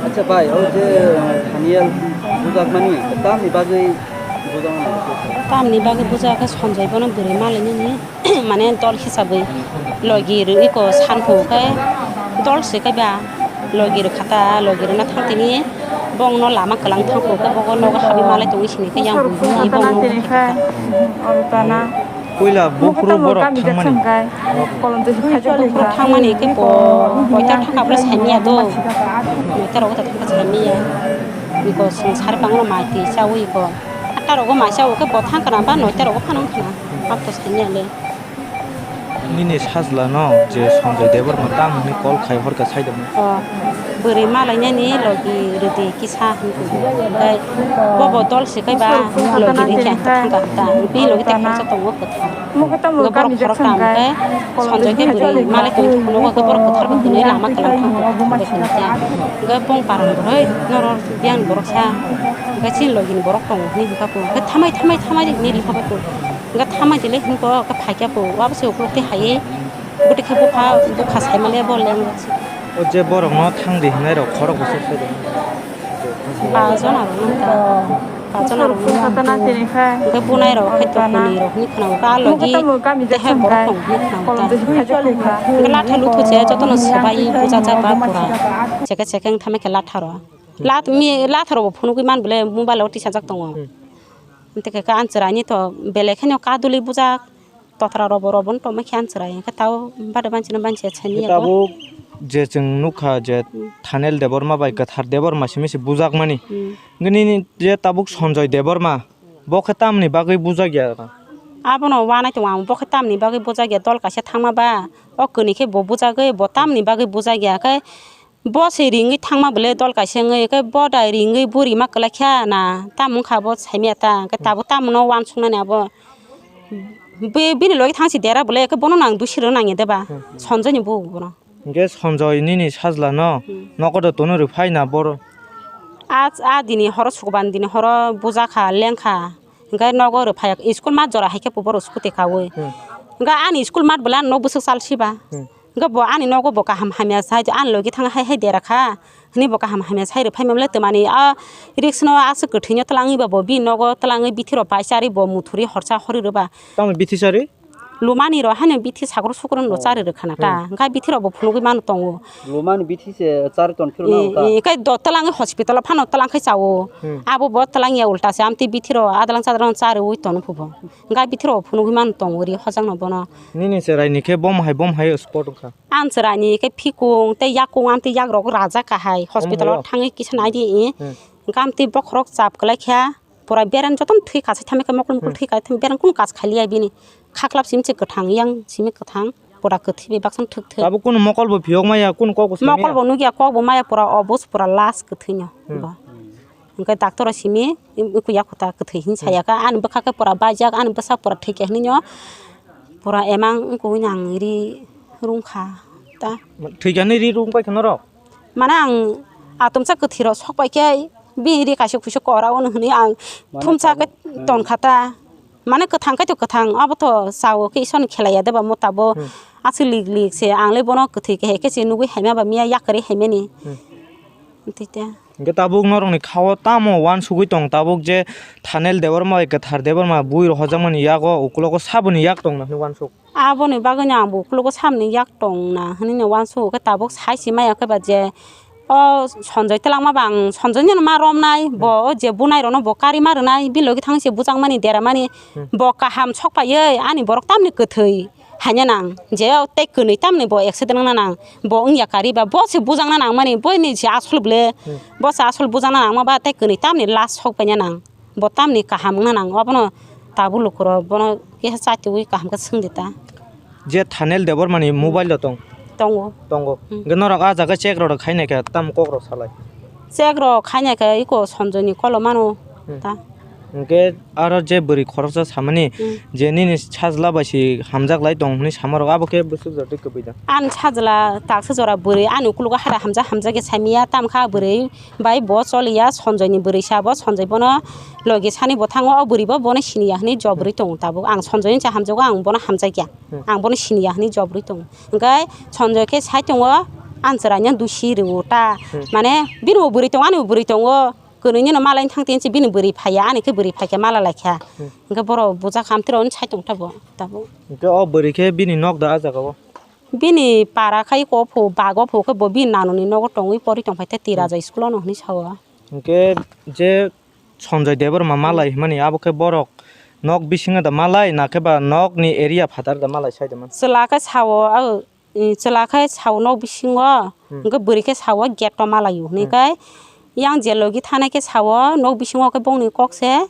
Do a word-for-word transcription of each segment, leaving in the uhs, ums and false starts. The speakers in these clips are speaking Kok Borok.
Acha bai, o je, uh, Daniel bujakmani, tamni bagwi bujakmani? Tamni bagwi bujak khe Sanjay bono bwrwi malainani, mane dol hisabwi logi rwwi ko sanphuru khe dol se kaiba logi rwkha ta, logi rwna thang tini bongno lama kwlang thangphuru khe bogo nogo habwi malai tongwi sini khe yang buini bongno. Puila buphuru borok thangmani. Thangmani khe bo koita thangkha bwle saimanya do. Noita rogo ta thangkha saimanya. Iko sari bangno mai twi chawi iko. Atta rogo mai chawi khe bo thangkha na ba noita rogo phano wngkha na. Hakto saimanya le. Nini sajla no je Sanjay Debbarma tamo hwnwi call khai horkha saidongma. O, bwrwi malainani logi rwdi kisa hwnwi. Onkhe bobo dol se kaiba logi rwkhe ang thangkha ta. Bini logi tei khoroksa tongo kwthar. Onkhe borok khoroksa hwnkhe Sanjay khe bwrwi malai tongwi thangkha, nogo khe borok kwthar bo hwnwi lama kwlwng thangkha. Onkhe bong parang boroi norok biyang boroksa. Onkhe chini logini borok tongo hwnwi hwnkha khe thamai thamai thamai hwnwi rikha khe. Hwnkhe thamai tili hwnkhe phaikha khe wabose ukulukti haiwi. Bwtwi khe bupha, bupha saimaliya bo leng rok se. O je borokno thangdi hwnwi rok khorok bwswk sai de. Pajon aro nang ta. Pajon aro nang ta. Hwnkhe bunai rok khe tokoni rok hwnwi khwna-o, ka logi tei hai borok rok hwnwi khwna-o ta. Hwnkhe latha luthu se jotono swbai bujajak ba pura. Chekhe chekhe wng thamai khe latha rok. Lat-, mi-, latha rok bo phunugwi man bwle mobile o tisajak tongo. Hmm. Tei khe ka ang chwraini to belai kheno kadulwi bujak. Totra robo robo no tongma khe ang chwrai, hwnkhe tabuk bade manchino manchiya sani yago. Tabuk je chwng nukha je Hmm. Thanel Debbarma bai Kwthar Debbarma simi se bujakmani. Hmm. Hwnkhe nini je tabuk Sanjay Debbarma, bo khe tamni bagwi bujakya? Abono uanai tongo ang, bo khe tamni bagwi bujakya, dol kaisa thangma ba, o kwnwi khe bo bujagwi, bo tamni bagwi bujakya khe, Bo se ringwi thangma bwle dol kaisa wngwi, khe bo dai ringwi bo rima kwlai kha na, tamo wngkha bo saimanya ta, khe tabuk tamo no uansuknani abo. Be-, bini logi thang si dera bwle, khe bono nang dusi rw nang ya de ba, Hmm. Sanjay ni bugo bono. Hwnkhe Sanjay nini sajla no Hmm. nogo do tono rw phai na boro? A, a dini horo sukban dini horo buja kha, leng kha, hwnkhe nogo rw phai ya, school mat jora hai khe bo borok scooty kaui. Hmm. Hwnkhe ani school mat bwle ani nok bwswk chal si ba. Hmm. Hwnkhe bo ani nogo bo kaham hamya sai, ani logi thang hai hai dera kha hwnwi bo kaham hamya sai rw phaima bwle twmani a risk no aswk kwthwino twlangwi ba bo bini nogo twlangwi bithi rok pai charwi bo muthurwi horsa horwi rw ba. Tamo bithi charwi? Lumani rok haino bithi sakur sukur no Oh. charwi rw khana ta. Hmm. Hwnkhe bithi rok bo phunugwi mano tongo. Lumani bithi se charwi ton phiro na Eh, uta? Eh, hwnkhe do twlangwi hospital o phano twlang khai chao. Hmm. Abo bo twlang ya ulta se amtwi bithi rok adlang chadlang charwi tono phubo. Hwnkhe bithi rok phunugwi mano tongo ri hojak no bono. Nini chwrai ni khe bom hai bom hai spot wngkha. Ang chwraini khe phikung tei yakung, ang tei yakrok rajak kahai hospital o Omo thangwi kisa naidi. Hmm. Hwnkhe amtwi bokhorok chap kwlai kha, pura bereng jotono thwi kasai thamwi khe, mokol mokol Hmm. thwi kasai thamwi bereng kunu kas khaliya bini. Khaklap simi se kwthang, yang simi kwthang, pura kwthwi bai baksa thwk thwk. Tabuk kunu mokol bo phiyok maya, kunu kok bo samya? Mokol bo nukya, kok bo maya, pura obus, pura last kwthwino Hmm. bo. Hwnkhe doctor o simi, "Wngkha ya kho ta kwthwi," hwnwi saya kha. Ani bwkha khe pura baijak, ani bwsa pura thwikya hwnwi no pura emang wngkha hwnwi ang ri rwngkha ta. Thwikya hwnwi ri rwngbai kha norok? Mane ang atomsa kwthwi rok sok pai khe bini ri kaisa kuisa kora o hwnwi ang Mane thumsa khe tabuk, hmm. tonkha ta. Mane kwthang khe to kwthang, abo to chao khe Isor ni khela ya de ba, mo tabo Hmm. aswk lik lik se, ang le bono kwthwi khe hai khe se nugwi haima ba miya yakarwi haimani. Hmm. Tei ta. Hwnkhe tabuk norokni khao tamo uansugwi tong, tabuk je Thanel Debbarma bai Kwthar Debbarma bui rok hojakmani yago ukulogo saboni yak tongna hwnwi uansuk? Aboni bagwino ang bo ukulogo saboni yak tongna hwnwi no uansuk, khe tabuk sai se maya khe ba je o Sanjay twlangma ba ang Sanjay no ma romnai, bo o je bunai rokno bo kari ma rwnai, bini logi thang se bujakmani deramani, Hmm. bo kaham sok paiwi ani borok tamni kwthwi. Haina nang je o tei kwnwi tamni bo accident wngna nang, bo wngya kari ba, bo se bujakna nang mani, bo ni je asol bwle, Hmm. bo se asol bujakna nang ma ba tei kwnwi tamni last sok paina nang, bo tamni kaham wngna nang, obono tabuk lukurok bono kisa chatiwi kaham khe swngdi ta. Je Thanel Debbarmani mobile rok tong? Tongo. Tongo. Hmm. Hwnkhe norok ah jaga check rok khai nai kha, tamo kok rok salai? Check rok khaina khe iko Sanjay ni kolo mano Hmm. ta. Hwnkhe aro je bwrwi khoroksa samani Hmm. je nini sajla bai se hamjak lai tong hwnwi samarok abo khe bwswk jora twi kwbui da? Ani sajla taksa jora bwrwi ani ukologo hada hamjak hamjak khe saimanya tamkha bwrwi bai bo choliya Sanjay ni bwrwi sa bo Sanjay bono logi sani bo thango o bwrwi bo bono siniya hwnwi job rwi tongo tabuk ang Sanjay ni cha hamjago ang bono hamjakya Hmm. ang bono siniya hwnwi job rwi tongo. Hwnkhe Sanjay khe sai tongo, Ang chwraino dusi rwo ta. Hmm. Mane bini bo bwrwi tongo, ani bo bwrwi tongo. Kwnwi nino malai thang tin si bini bwrwi phaiya, ani khe bwrwi phaikhe mala laikha. Hmm. Hwnkhe borok bujak hamtwrok sai tong tabo, tabuk. Hwnkhe o bwrwi khe bini nok da a jaga o? Bini para khai kok phu, bago phu khe bo bini nanoni nogo tongwi pori tong phai te Tiraja school-o no hwnwi sao. Hwnkhe je Sanjoy Debbarma malai hwnmani abo khe borok nok bisingo da malai na khe ba nokni area phatar da malai sai da man? Chwla khe sao, o, i, chwla khe sao nok bisingo, Hmm. hwnkhe bwrwi khe sao gate-o malaio hwnwi Hmm. khe yang je logi thanai khe sao nok bisingo khe bongni kok se,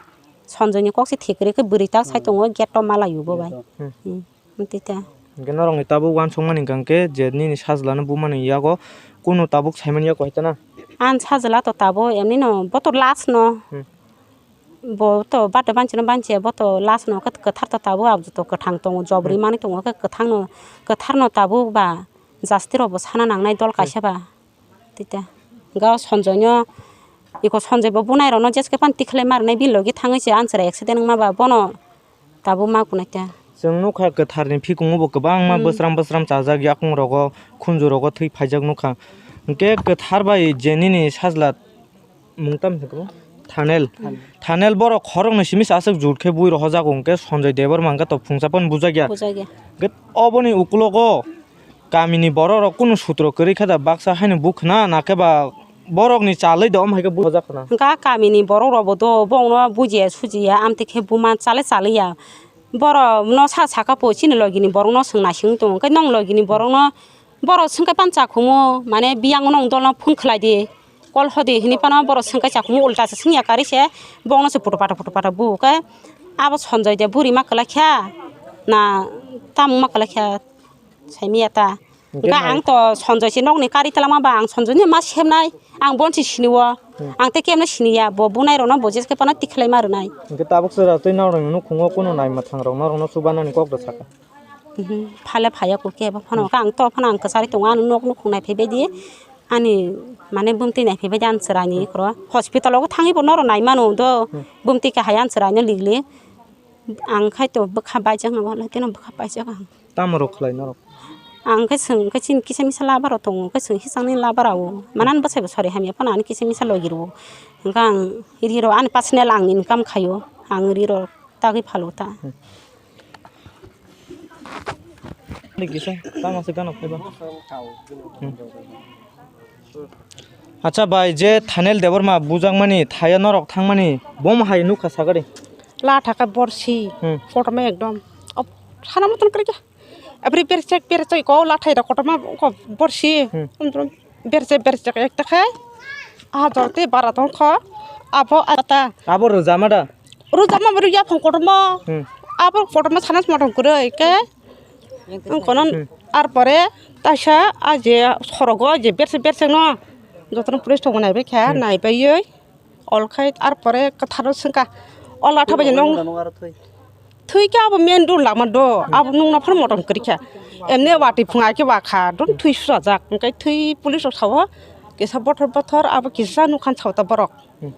Sanjoyni kok se thik kwrwi khe bwrwi ta sai Hmm. tongo gate-o malaio bo bai. Hmm. Hmm. Tei ta. Hwnkhe norokni tabuk uansukmani hwnkha khe je nini sajlano bumani yago kunu tabuk saimani yago hai ta na? Ang sajla to tabuk emnino bo to last no. Hmm. Bo to bade banchino banchiya, bo to last no khe kwthar to tabuk aboni joto kwthang tongo, jobri Hmm. manwi tongo khe kwthangno, kwtharno tabuk ba jasti rokbo sana nangnai dol Hmm. kaisa ba. Tita. Ga Sanjoyno, iko Sanjoy bo bunai rokno jeske pan tikhlai marnai bini logi thangwi se answera accident wngma ba bono tabuk ma kunai ta. Chwng nukha kwtharni phikungo bo kwbangma Hmm. bwsram bwsram chajak yakung rogo khunju rogo thwi phaijak nukha. Hwnkhe kwthar bai je nini sajla mung tam se kwbang? Thanel. Thanel. Thanel borok khoroknwi simi se aswk jut khe bui rohorjago hwnkhe Sanjoy Debbarma hwnkhe to phungsa phano bujakya. Bujakya. Hwnkhe oboni ukulogo Kamini borok rok kunu sutro kwrwi khe da baksa haino bukhna na khe ba borok ni chalwi da om hai khe bukhna. Hwnkha kamini borok rok bo do bongno bujiya sujiya amtwi khe buma chalwi chalwi ya. Borok no sa saka po chini logi ni borok no swng naising tongo hwnkhe nong logi ni borok no borok swngkhe pan chakhumu mane biyang no nong dol no phone khlai di. Call hodi hini phano borok swngkhe chakhumu ulta se swngya karwi se bongno se putu pata putu pata bu khe abo Sanjoy de buri ma kwlai kha na tamung ma kwlai kha. Saimaya ta. Hwnkhe Hwnkhe ang to Sanjoy se nokni kari talama ba ang Sanjoy ni ma semnai. Ang bon si sini o. Hmm. Ang te kemno sini ya. Bo bunai rokno bo jeske phano tikhlai ma rwnai. Hwnkhe tabuk sora twi norokni nukhungo kunu naima thang rok norokno chubanani kok da saka. Mhm. Phale phaya kuk kebo phano Hmm. ka ang to phano ang kwchari tongo ani nok nukhung nai phaibai di. Ani mane bumtwi nai phaibai di ani chwraini Hmm. kro. Hospital o thangwi bo norok nai mano do. Hmm. Bumtwi kahai ani chwraino ligli. Ang khai to bwkha baijak no wala tino bwkha paijak ang. Tamo rok khlai norok? Ang khe chwng khe chini kisa misa laba rok tongo, khe chwng hisangni laba rao. Manan bwsai bo sori hamya phano ani kisa misa logi rwo. Hwnkhe ang riro ani personal ang income khaio. Ang riro tagwi phalo ta. Ni kisa tamo se gano phaiba. Hmm. Acha bai, je Thanel Debbarma bujakmani thaya norok thangmani bom hai nukha sagari. Latha khe borsi, Hmm. kotorma ekdom. Op, sana moton kwrwi khe. Abri berchek berchek ko lathai da kotorma ko borsi. Hmm. Berchek berchek ekta khe. Ah, jorti bara tong kho. Abo ata. Abo rwjama da? Rwjama bo rwya phang kotorma. Hmm. Abo kotorma sana moton kwrwi khe. Ang kono Hmm. ar pore taisa a je sorogo je berse berse no jotono police tongo naibai kha, Hmm. naibaioi olkhai ar pore kwtharo swngkha, "Ola thabai nung?" Thwi khe abo main road lama do, Hmm. abo nungna phano motom kwrwi kha. Emne watwi phunga khe wakha, don thwi sujajak, hwnkhe thwi police rok sao, kisa bothor bothor abo kisa nukhan sao ta borok. Hmm.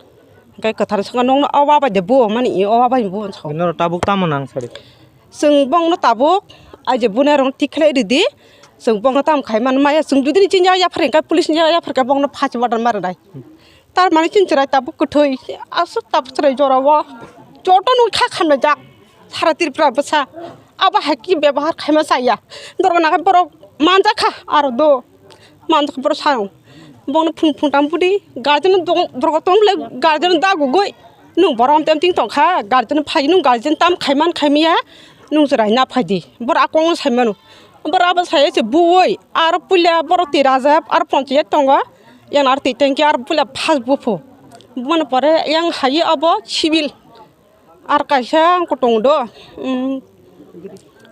Hwnkhe kwthar swngkha, "Nungno o wa bai de bo?" Mani, "O wa bai bo," hwn sao. Norok tabuk tamo nang sari? Chwng bongno tabuk, ai je bunai rokno tik khlai ridi, chwng bongno tamo khai man maya, chwng judi ni chini yaphar hwnkhe, police ni yaphar khe bongno phachi wadan ma rwnai. Tar mani chini chwrai tabuk kwthwi, aswk tabuk chwrai jora o, joto no kha khamlaijak, sara Tripura bwsa, abo hai khe bebohar khaima chaya, dorgana khe borok manjakha aro do. Manjakha borok sao. Bongno phung phung tam pudi, guardian dong, borok tong le, guardian da gugui. Nung borom tem ting tong kha, guardian phai nung guardian tam khaiman khaimia, nung chwrai na phai di. Borok akong sai manu. Borok abo sai se buoi, aro puila borok twi rajab, aro ponchayat tongo. Yang aro twi tengki aro puila phas buphu. Bumani pore yang hai abo civil. Ar kaisa ang kutung do, um,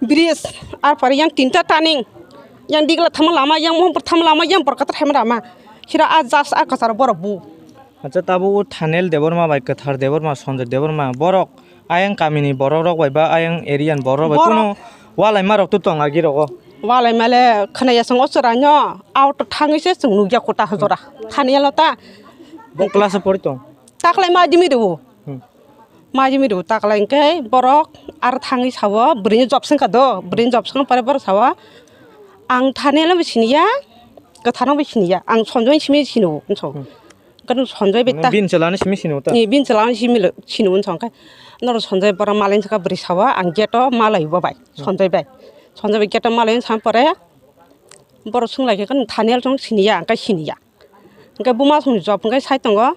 bridge, ar pore yang tinta turning, yang digla thama lama, yang mohonpur thama lama, yang borkatar thama lama, hira a jas a kwcharo borok bu. Acha, tabuk o Thanel Debbarma bai Kwthar Debbarma, Sanjay Debbarma, borok ayang kamini borok rok bai ba ayang area ni borok rok bai Borok. Kunu walai ma rok tu tong agi rogo. Walai male khwnaya song o chwrai no auto thangwi se chwng nukya kota hojora. Thani yalo ta. Bo class o pori tong? Taklai ma jimi rwo. Hmm. Majimi rw taklai hwnkhe borok aro thangwi sao, bwrwini job swngkha do, bwrwini job swngkha pore borok sao, "Ang thani le bo siniya, Kwtharno bai siniya, ang Sonjoy simi sino, wngso. Hmm. Kano Sonjoy bai ta. Bini chwla ni simi sino ta? Ni bini chwla ni simi lo, sino, wngso, hwnkhe norok Sonjoy borok malai sakha bwrwi sawa, ang gate o malai bo bai, hmm, Sonjoy bai. Sonjoy bai gate o malai wng san pore, borok swng lai khe, kano Thaniel chong siniya, ang khe siniya. Hwnkhe buma songni job hwnkhe sai tongo.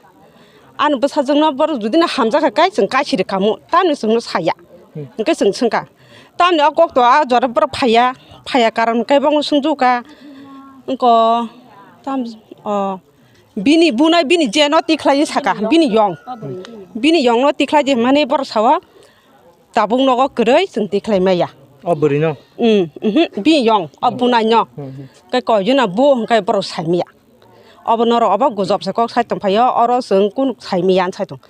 Ani bwsajwkno borok judino hamjakha khe chwng kaisiri kamo, tamni chwngno saya. Hmm. Hwnkhe chwng swngkha. Tamni o kokto a jora borok phaiya, phaiya karon hwnkhe bongno swngjukha. Wngkha tam, o, bini bunai bini jeno tikhlaiwi sakha, bini yong. Bini yongno tikhlai di hwnmani borok sao, tabuk nogo kwrwi chwng tikhlai maya. O bwrwino? Mm, mhm, bini yong, o bunaino. Hmm, hmm. Khe koijona bu hwnkhe borok saimaya. Obo norok obo gujok se kok sai tongphaio, oro chwng kunu saimaya sai tong.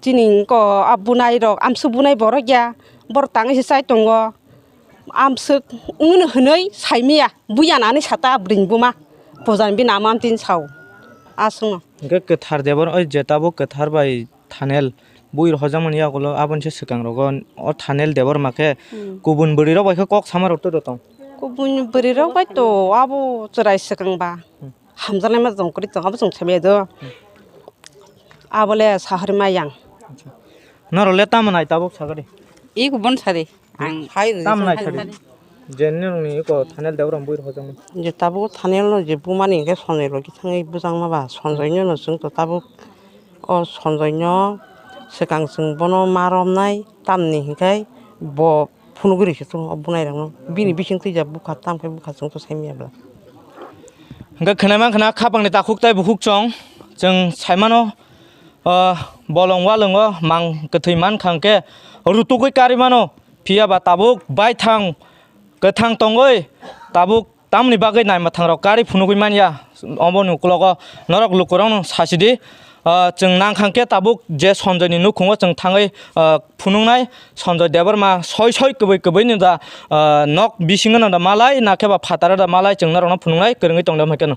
Chini wngkha a bunai rok, amswk bunai borok ya, borok tangwi se chai tongo. Amswk wngno hwnwi saimaya, buya nani sata bwrwini buma. Pujani bini ama amtwini sao. Aswkno. Hwnkhe kwthar debor oi je tabuk kwthar bai Thaniel bui rok hojakmani yagulo aboni se swkang rogo o Thaniel debor makhe, hmm, kubun bwrwi rok bai khe kok sama rok twi rw tong. Kubun bwrwi rok bai to abo chwrai swkang ba. Hmm. Hamjaknai ma tong kwrwi tong, abo chwng saimaya do. Abole sahori ma yang. Acha. Norok le tamo nai tabuk sagadi? I kubun sadi. Ang hai rwdi tamo nai sadi? Je nini iko Thaniel debor ang bui rok hojakmani. Je tabuk Thaniel no je bumani hwnkhe Sonjoi logi thangwi bujak ma ba, Sonjoi no chwng to tabuk o Sonjoi no swkang chwng bono ma romnai tamni hwnkhe bo phunugwi rwkhe chwng o bunai rokno. Bini bising twijak bukha, tamkhe bukha chwng to saimaya bwla. Hwnkhe khwnai mankha na khapangni takhuk tei bukhuk chwng, chwng saimano, ah, bolong walwngo mang kwthwi mankha hwnkhe rutugwi karwi mano, phiya ba tabuk baithang kwthang tongwi tabuk tamoni bagwi naima thangrok karwi phunugwi manya. Oboni ukologo norok lukurokno sasidi, ah, chwng nangkha hwnkhe tabuk je Sonjoini nukhungo chwng thangwi, ah, phunuknai, Sonjoi Debbarma soi soi kwbwi kwbwino da, ah, nok bisingo no da malai, nakhe ba phataro da malai chwng norokno phunuknai kwrwngwi tongda hwnkhe no.